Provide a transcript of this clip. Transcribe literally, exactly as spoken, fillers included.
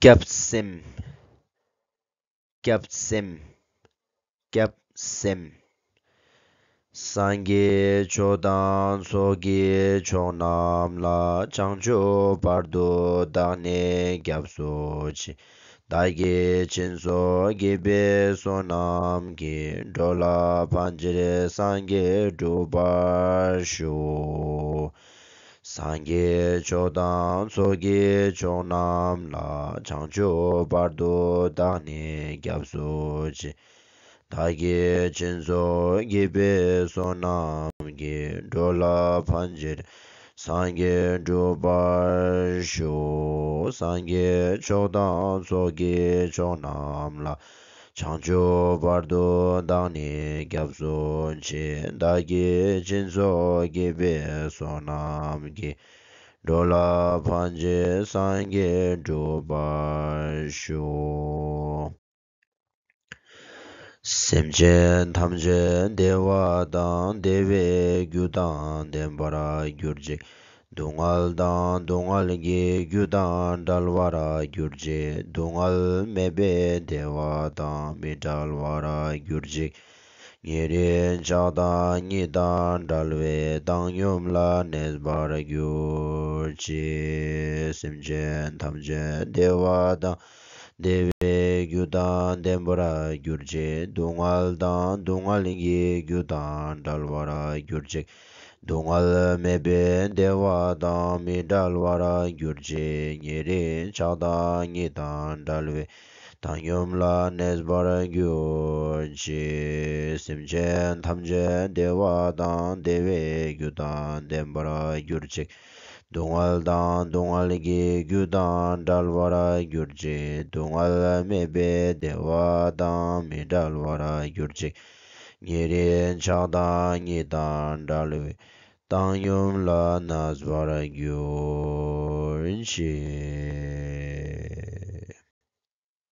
སྐྱབས་སེམས། སྐྱབས་སེམས། སྐྱབས་སེམས། སངས་རྒྱས་ཆོས་དང་ཚོགས་ཀྱི་མཆོག་རྣམས་ལ། བྱང་ཆུབ་བར་དུ་བདག་ནི་སྐྱབས་སུ་མཆི། བདག་གིས་སྦྱིན་སོགས་བགྱིས་པའི་བསོད་ནམས་ཀྱིས། འགྲོ་ལ་ཕན་ཕྱིར་སངས་རྒྱས་འགྲུབ་པར་ཤོག། སངས་རྒྱས་ཆོས་དང་ཚོགས་ཀྱི་མཆོག་རྣམས་ལ། བྱང་ཆུབ་བར་དུ་བདག་ནི་སྐྱབས་སུ་མཆི། བདག་གིས་སྦྱིན་སོགས་བགྱིས་པའི་བསོད་ནམས་ཀྱིས། འགྲོ་ལ་ཕན་ཕྱིར་སངས་རྒྱས་འགྲུབ་པར་ཤོག། སངས་རྒྱས་ཆོས་དང་ཚོགས་ཀྱི་མཆོག་རྣམས་ལ། བྱང་ཆུབ་བར་དུ་བདག་ནི་སྐྱབས་སུ་མཆི། བདག་གིས་སྦྱིན་སོགས་བགྱིས་པའི་བསོད་ནམས་ཀྱིས། འགྲོ་ལ་ཕན་ཕྱིར་སངས་རྒྱས་འགྲུབ་པར་ཤོག། སེམས་ཅན་ཐམས་ཅད་བདེ་བ་དང་བདེ་བའི་རྒྱུ་དང་ལྡན་པར་གྱུར་ཅིག། སྡུག་བསྔལ་དང་སྡུག་བསྔལ་གྱི་རྒྱུ་དང་བྲལ་བར་གྱུར་ཅིག། སྡུག་བསྔལ་མེད་པའི་བདེ་བ་དང་མི་འབྲལ་བར་གྱུར་ཅིག། ཉེ་རིང་ཆགས་སྡང་གཉིས་དང་བྲལ་བའི་བཏང་སྙོམས་ལ་གནས་པར་གྱུར་ཅིག། སེམས་ཅན་ཐམས་ཅད་བདེ་བ་དང་བདེ་བའི་རྒྱུ་དང་ལྡན་པར་གྱུར་ཅིག། སྡུག་བསྔལ་དང་སྡུག་བསྔལ་གྱི་རྒྱུ་དང་བྲལ་བར་གྱུར་ཅིག། སྡུག་བསྔལ་མེད་པའི་བདེ་བ་དང་མི་འབྲལ་བར་གྱུར་ཅིག། ཉེ་རིང་ཆགས་སྡང་གཉིས་དང་བྲལ་བའི་བཏང་སྙོམས་ལ་གནས་པར་གྱུར་ཅིག། སེམས་ཅན་ཐམས་ཅད་བདེ་བ་དང་བདེ་བའི་རྒྱུ་དང་ལྡན་པར་གྱུར་ཅིག། སྡུག་བསྔལ་དང་སྡུག་བསྔལ་གྱི་རྒྱུ་དང་བྲལ་བར་གྱུར་ཅིག། སྡུག་བསྔལ་མེད་པའི་བདེ་བ་དང་མི་འབྲལ་བར་གྱུར་ཅིག། ཉེ་རིང་ཆགས་སྡང་གཉིས་དང་བྲལ་བའི་བཏང་སྙོམས་ལ་གནས་པར་གྱུར་ཅིག།